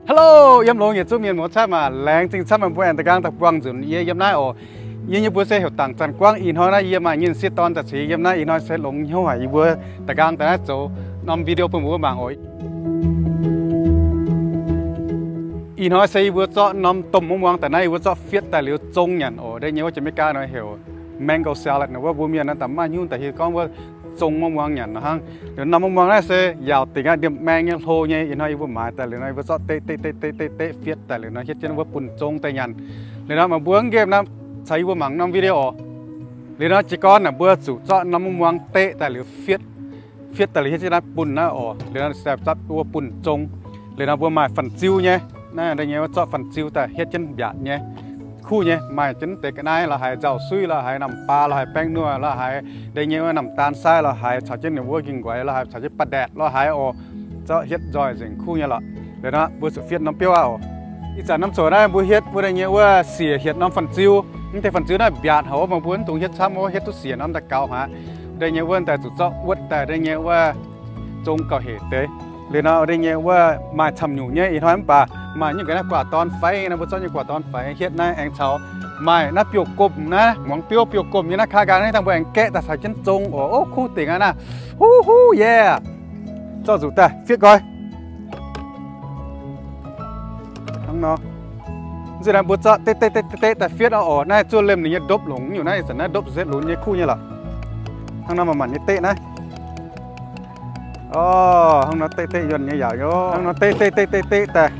Hello, yiem longx yietc zungv mienh muoz camv aac, laengz zingh camv meih mbuo aengx da'gaang daaih buangh nzunc yie yiem naaiv oc. Yie nyei mbuo se heuc Dangc Zanc Guangv. Ih hnoi naaiv yie maaih nyei sieqv dorn daaih ceix yiem naaiv. Ih hnoi se longx hnyouv haic, yie mbuo da'gaang daaih naaiv zoux norm video bun mbuo mangc oc. Ih hnoi se yie mbuo zorqv norm domh muangx muangx daaih naaiv, yie mbuo zorqv fietv daaih liuz zong nyanc oc. Deix nyei wuov Janx-Meigaa nor heuc mango salad nor, wuov mbuo mienh nor daaih maiv maaih hnyouv daaih hiuv gorngv wuov zong muangx muangx nyanc nor hnangv. Liuz norm muangx muangx naaiv se yaauc dingc aqv, ndiemh maeng nyei hlo nyei. Ih hnoi yie mbuo maaiz daaih liuz nor, yie mbuo zorqv deqv deqv deqv deqv deqv fietv daaih liuz nor hietv jienv wuov bun zong daaih nyanc. Liuz nor meih mbuo nqemh nor caux yie mbuo mangc norm video oc. Liuz nor jiez gorn naaic mbuo zuqc zorqv norm muangx muangx deqv daaih liuz fietv, fietv daaih liuz hietv jienv naaiv bun naaiv oc. Liuz nor se zorqv wuov bun zong. Liuz nor mbuo maaih fanh ziu nyei. Naaiv deix nyei wuov zorqv fanh ziu daaih hietv jienv mbiaatc nyei. Kuv nyei, maaih jienv deix ga'naaiv lorh haiz nzauh suiv lorh haiz namh baa lorh haiz baeng nuoh lorh haiz deix nyei wuov namh daan sai lorh haiz caux jienv ninh wuov nqingh nquaix lorh haiz caux jienv ba'ndaetc lorh haiz oc. Zorqv hietv nzoih nzengc kuv nyei lorqc. Liuz nor mbuo zuqc fietv norm biouv aqv oc. Ih zanc norm coc naaiv mbuo hietv wuov deix nyei wuov siec hietc norm fanh ziu. Mv deix fanh ziu naaiv mbiaatc haic oc, meih mbuo mv dungx hietv camv oc, hietv duqv siec norm daaih gaux haic. Deix nyei wuov daaih zuqc zorqv wuotv daaih deix nyei wuov zong gauh hec deix. Liuz nor deix nyei wuov maaih camv nyungc nyei ih hnoi mv baac maaih nyungc ga'naaiv guaax dorn faix nor, mbuo zorqv nyei guaax dorn faix hietv naaiv aengx caux maaih naaiv biouv-gomh naaiv, muangx biouv biouv-gomh nyei naaiv kaav nqaang naaiv dangh mbuo aengx gaeqv daaih caux jienv zong oc. Ov, kuv dingc aqv naaiv. Hu hu, yeah! Zorqv nzuqc daaih fietv nqoi. Hnangv nor. Mv zeiz naaiv mbuo zorqv deqv deqv deqv deqv daaih fietv oc. Naaiv zuov lemh ninh nyei ndopv longc nyungc naaiv, ih zanc naaiv ndopv setv lunx nyei kuv nyei lorqc. Hnangv nor manc-manc nyei deqv naaiv. Orv, hnangv nor deqv deqv yuonh nyei yaac oc. Hnangv nor deqv deqv deqv deqv deqv daaih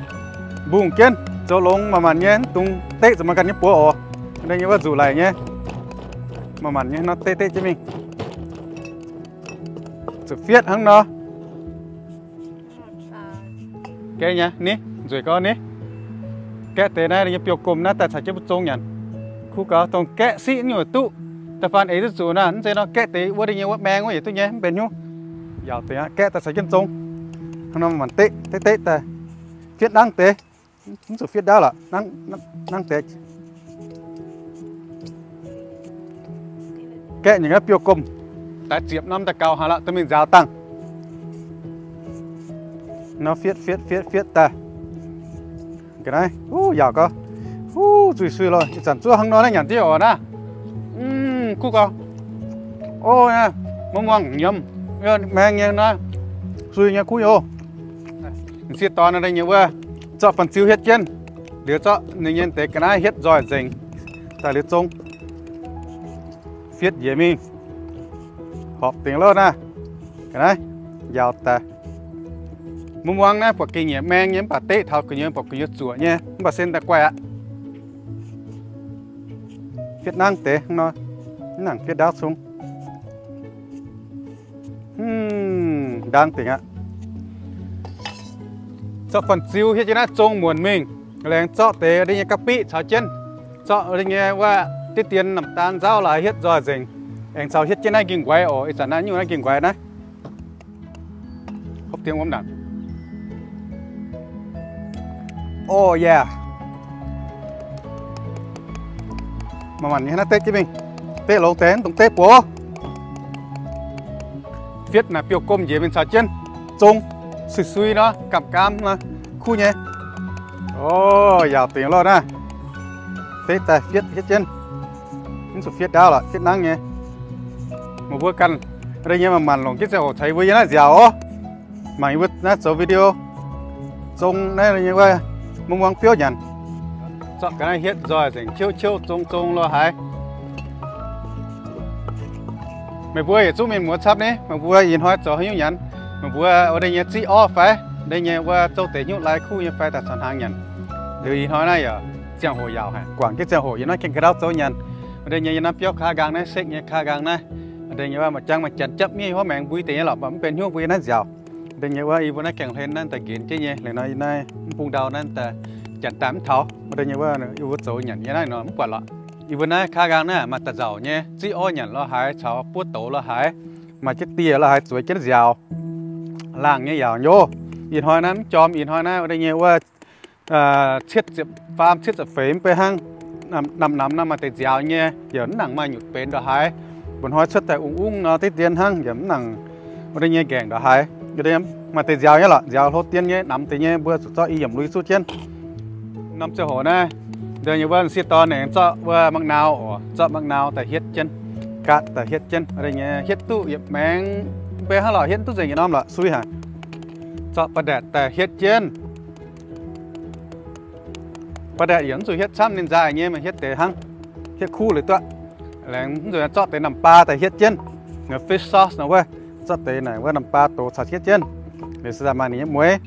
mbungh jienv zoux longx manc-manc nyei, mv dungx deqv zuqc maaih ganh nyei buoz oc. Deix nyei wuov nzuqc laic nyei, manc-manc nyei nor deqv deqv jienv mingh. Zuqc fietv hnangv nor. Gaeqv nyei ni, nzueic gau ni. Gaeqv deix naaiv nyei biouv-gomh naaiv daaih caux jienv mbuo zong nyanc. Kuv gau, dongh gaeqv siqv nyungc duqv. Da'faanh eix duqv zuqc naaiv, mv zeiz nor gaeqv deix wuov deix nyei wuov maeng wuov yietc duqv nyei, mv benx hnyouv. Yaauc deix aqv, gaeqv daaih caux jienv zong. Hnangv nor manc-manc deqv deqv deqv daaih. Fietv nangv deix. Mv zuqc fietv ndaauv lorqc, nangv deix. Gaeqv nyei biouv-gomh daaih ziepc norm daaih gaux haic lorqc, dorh mingh nzaaux dangh. Nor fietv fietv fietv fietv daaih. Ga'naaiv, huv, yaauc gau. Huv, zuiz-suiv loh, ih zanc zuov hnangv nor naaiv nyanc diqv oc naaiv. Kuv gau. Ov, muangx-muangx nyiemz, maeng nyei naaiv, sui nyei kuv nyei oc. M'sieqv dorn deix nyei wuov, zorqv fanh ziu hietv jienv, liuz zorqv ninh nyei deix ga'naaiv hietv nzoih nzengc, daaih liuz zong, fietv njiec mingh, horpc dingc loh naaiv, ga'naaiv, yaauc daaih. Muangx-muangx naaiv buatc gengh nyiec maeng nyei mv baac deqv taux gu'nyuoz buatc gu'nyuoz zuoqc nyei mv baac se daaih guaih aqv. Fietv nangv deix hnangv nor, mv nangc fietv ndaauv cung. Ndaang dingc aqv. Zorqv fanh ziu hietv jienv naaiv zong muonc mingh, laengz zorqv deix deix nyei ga'biqv caux jienv, zorqv deix nyei wuov diqv dien namh daan nzauv laaix hietv nzoih nzengc, aengx caux hietv jienv naaiv nqingh nquaix oc. Ih zanc naaiv nyungc naaiv nqingh nquaix naaiv. Hopv dien wuom ndaangc. Oh yeah. Manc-manc nyei naaiv deqv jienv mingh. Deqv longx deix, mv dungx deqv buoz. Fietv naaic biouv-gomh njiec mingh caux jienv zong, sui-sui nor, gamh gaam nor, kuv nyei. Oh, yaauc dingc loh naaiv. Deqv daaih fietv hietv jienv. Mv zuqc fietv ndaauv lorqc, fietv nangv nyei. Meih mbuo ganh deix nyei manc-manc longc jienv ziangh hoc caux yie mbuo yiem naaiv nziaauc oc. Mangc yie mbuo naaiv zoux video, zong naaiv nyei wuov muangx-muangx biouv nyanc. Zorqv ga'naaiv hietv nzoih nzengc, qiouv-qiouv zong-zong lo haaix. Meih mbuo yietc zungv mienh muoz camv ni, meih mbuo ih hnoi zoux haaix nyungc nyanc? Meih mbuo wuov deix nyei ziqv orv fai? Deix nyei wuov zouv deix hnyouv lai kuv nyei fai daaih caux hnaangx nyanc? Liuz ih hnoi naaiv yaac ziangh hoc yaauc haic, guangc jienv ziangh hoc, ih hnoi gengh ga'ndau zoux nyanc. Wuov deix nyei yiem naaiv biauv kaav nqaang naaiv, sekv nyei kaav nqaang naaiv. Wuov deix nyei wuov maaih jangv maaih janx japv miev hov maengx mbui deix nyei lorqc, mv benx hnyouv mbuo yiem naaiv nziaauc. Wuov deix nyei wuov yie mbuo naaiv gaengh hlen naaiv daaih nqenx jienv nyei, liuz nor yie naaiv mv bung ndau naaiv daaih janx daaih mv taux. Wuov deix nyei wuov yie mbuo zoux nyanc yiem naaiv nor mv buatc lorqc. Yie mbuo naaiv kaav nqaang naaiv maaih da'nzauc nyei, ziqv orv nyanc lo haaix caux buov douz lo haaix, maaih jienv dieh lo haaix zueiz jienv nziaauc. Laangh nyei yaauc nyei. Ih hnoi naaiv mv jorm, ih hnoi naaiv wuov deix nyei wuov cietv ziepc faam cietv ziepc feix mv bei hnangv. Namx-namx naaiv maaih deix nziaaux nyei, yaac mv nangc maaih nyutc benx ndongc haaix. Mba'hnoi cuotv daaih ungv-ungv nor diqv dien hnangv, yaac mv nangc wuov deix nyei nqaengc ndongc haaix. Maaih deix nziaaux nyei lorqc, nziaaux hlo dien nyei, namx deix nyei, mbuo zuqc zorqv i yiemc lui zuqv jienv. Norm ziangh hoc naaiv, ndau nyei wuov sieqv dorn aengx zorqv wuov mangv nau oc, zorqv mangv nau daaih hietv jienv, gaatv daaih hietv jienv, hietv duqv yietc maengx, mv bei hnangv lorqc, hietv duqv nzengc yietc norm lorqc, sui haic. Zorqv ba'ndaetc daaih hietv jienv. Ba'ndaetc yaac mv zuqc hietv camv, ninh nzaaih nyei, maaih hietv deix hnangv, hietv kuv liuz duqv. Laengz mv zuqc zorqv deix namh baa daaih hietv jienv, fish sauce nor wuov, zorqv deix naaic wuov namh baa doz caux hietv jienv. Liuz se daaih maaih ninh nyei mueiz,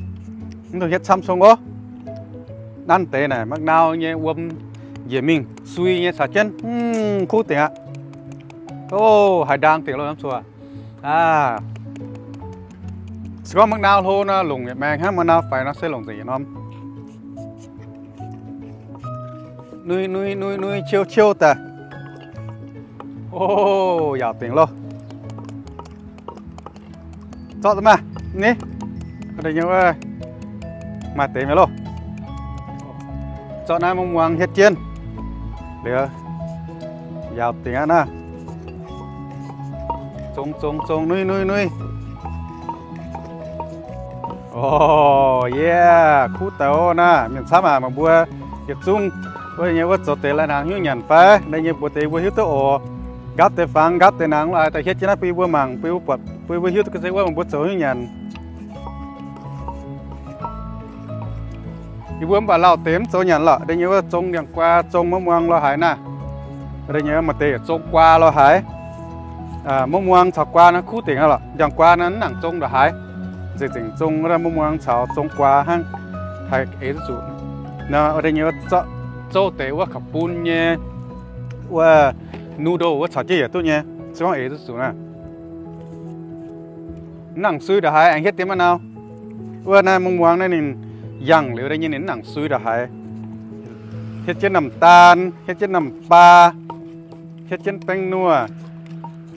mv dungx hietv camv cong oc. Nanv deix naaic mangv nau nyei wuom njiec mingh sui nyei caux jienv, kuv dingc aqv. O, haaix ndaang dingc loh, norm cuotv. Aa, se gorngv mangv nau hlo nor, longc yietc maengx hnangv, mangv nau faix nor se longc nzengc yietc norm. Nui, nui, nui, nui, qiu, qiu daaih. O, yaauc dingc loh. Zorqv duqv maah, ni, maaih deix mi'aqv loh. Zorqv naaiv muangx muangx hietv jienv. Liuz, yaauc dingc aqv naaiv. Zong, zong, zong, nui, nui, nui. O, yie, kuv deix naaiv, mienh camv aac, meih mbuo yietc zungv wuov nyei wuov zoux deix lai-hnaangx hnyouv nyanc fai? Lai nyei mbuox deix mbuo hiuv duqv oc. Nqaapv deix fangx, nqaapv deix hnaangx la'haaix daaih hietv jienv naaiv bun yie mbuo mangc, bun yie mbuo buatc, bun yie mbuo hiuv duqv ga'sie wuov meih mbuo zoux hnyouv nyanc. Yie mbuo mv baac lauh deix mv zoux nyanc lorqc. Deix nyei wuov zong ndiangx-guaa, zong mauv muang lo haaix naaiv. Deix nyei maaih deix yietc zong guaa lo haaix. Mauv muang caux guaa naaiv kuv dingc aqv lorqc. Ndiangx-guaa naaiv mv nangc zong ndongc haaix. Nzengc nzengc zong wuov mauv muang caux zong guaa hnangv. Taaih eix duqv zuqc nor, deix nyei wuov zouv deix wuov kaux bun nyei wuov noodle wuov caux jienv yietc duqv nyei. Se gorngv eix duqv zuqc naaiv, mv nangc sui ndongc haaix, aengx hietv dien maiv nau. Wuov naaiv mauv muang naaiv ninh yangh liuz deix nyei ninh mv nangc sui ndongc haaix. Hietv jienv namh daan, hietv jienv namh baa, hietv jienv baeng nuoh,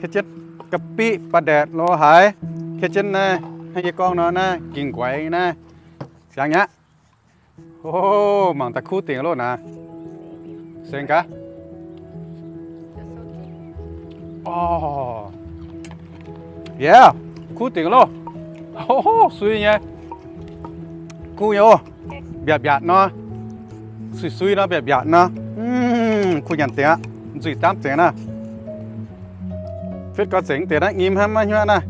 hietv jienv ga'biqv ba'ndaetc lo haaix, hietv jienv naaiv hnangv yie gorngv nor naaiv ging-nquaix naaiv. Siangx aqv. O, mangc daaih kuv dingc loh naaiv. Seng gaax. O, yie, kuv dingc loh. O, sui nyei. Kuv nyei oc. Mbiaatc mbiaatc nor. Sui sui nor mbiaatc mbiaatc nor. Kuv nyanc dingc aqv. Nzuih damv dingc naaiv. Fitv gau zengc deix naaiv nyim hnangv maiv hnyouv naaiv.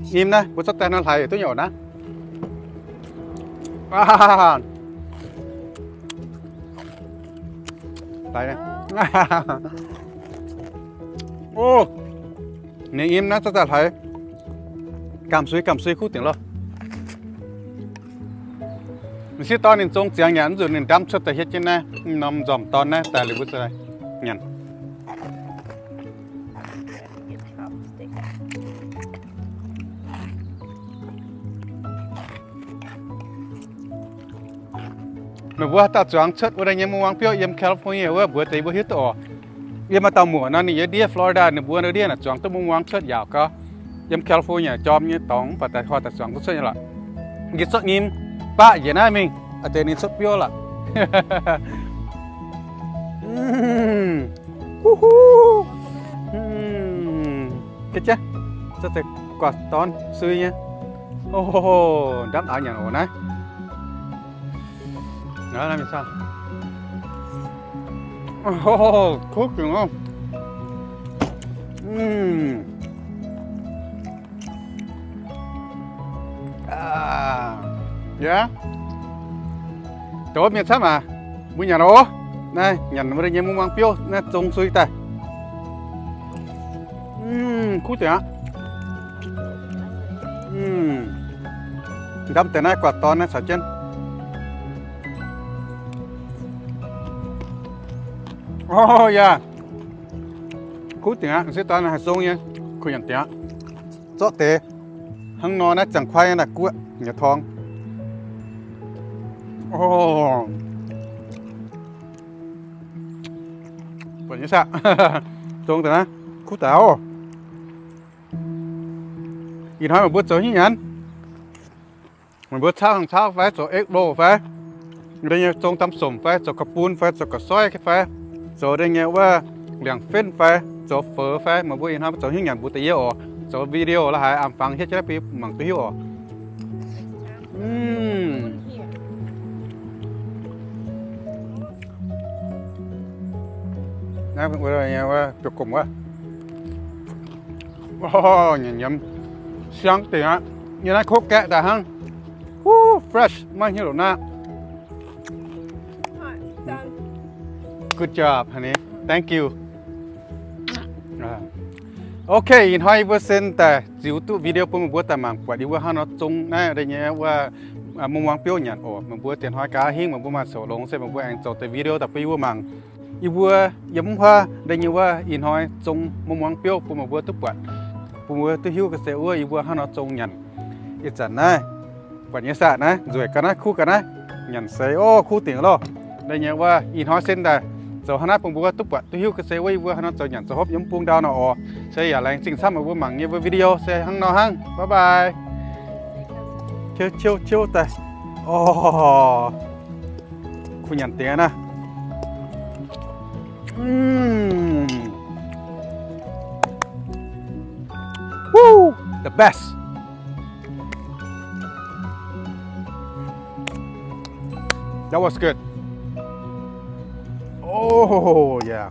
Nyim naaiv mbuo zorqv daaih nor hlaaix yietc duqv nyei oc naaiv. Ninh nyim naaiv zorqv daaih hlaaix. Gamh sui gamh sui kuv dingc loh. M'sieqv dorn ninh zong ziangx nyanc mv nzunc ninh ndamv cuotv daaih hietv jienv naaiv norm nzormc dorn naaiv daaih liuz mbuo nyanc. Meih mbuo dauh zuangx cuotv wuov deix nyei mungv muangx biouv yiem California wuov mbuox deix mbuo hiuv duqv oc. Yiem maaih dauh muoc nor ninh yiem ndiev Florida ninh mbuo ndiev naaic zuangx duqv mungv muangx cuotv yaauc gau. Yiem California jorm nyei dorngx mv baac daaih hnoi daaih zuangx duqv cuotv nyei lorqc. Yie zorqv nyim baqv njiec naaiv mingh, deix ninh cuotv biouv lorqc. Guax dorn sui nyei. Ndamv aax nyanc oc naaiv. Kuv gengh. Yaac, douz mienh camv aac, mbuo nyanc oc. Naaiv nyanc wuov deix nyei mungv muangx biouv naaiv zong sui daaih. Kuv dingc aqv. Ndamv deix naaiv guax dorn naaiv caux jienv. O yaac, kuv dingc aqv. M'sieqv dorn haih zong nyei, kuv nyanc dingc aqv. Zorqv deix hnangv nor naaiv ziangh kuaaiv naaiv guoqv nyei torngx. Buatc nyei saah? Zong deix naaiv kuv daaih oc. Ih hnoi meih mbuo zoux hnyouv nyanc, meih mbuo caauv hangx caauv fai zoux egg roll fai, deix nyei zong dam somc fai zoux ga'bun fai zoux ga'soiv fai, zoux deix nyei wuov liangc fenv fai zoux feux fai, meih mbuo ih hnoi zoux hnyouv nyanc mbuox deix yie oc. zoux video la'haaix, am fangx hietv jienv naaiv bun mangc duqv hiuv oc. Mm. Naaiv wuov, wuov, biouv-gomh wuov. Orv, nyanc nyiemz siang dingc aqv. Yie naaiv kov gaeqv daaih hnangv. Woo, fresh, maiv hiuv loc naaiv. Good job, honey. Thank you. Ok, ih hnoi yie mbuo sen daaih ziux duqv video bun meih mbuo daaih mangc buatc yie mbuo hnangv nor zong naaiv deix nyei wuov muangx-muangx biouv nyanc oc. Meih mbuo diex hnoi gaax hingv meih mbuo maaih coqc longx se meih mbuo aengx zoux deix video daaih bun yie mbuo mangc. Yie mbuo yiem mv huaav deix nyei wuov ih hnoi zong muangx-muangx biouv bun meih mbuo duqv buatc, bun meih mbuo duqv hiuv ga'sie wuov yie mbuo hnangv nor zong nyanc. Ih zanc naaiv buatc nyei saah naaiv nzueic ga'naaiv, kuv ga'naaiv, nyanc seix oc, kuv dingc loh. Deix nyei wuov ih hnoi sen daaih zoux hnangv naaiv bun mbuo duqv buatc duqv hiuv ga'sie wuov yie mbuo hnangv nor zoux nyanc zoux hopv yiem mv bung ndau nor oc. Se yaac laengz zingh camv meih mbuo mangc yie mbuo video se hnangv nor hnangv. Bye bye. Ciouv ciouv ciouv daaih. Orv, kuv nyanc dingc naaiv. Mm. Woo! The best. That was good. Oh yeah.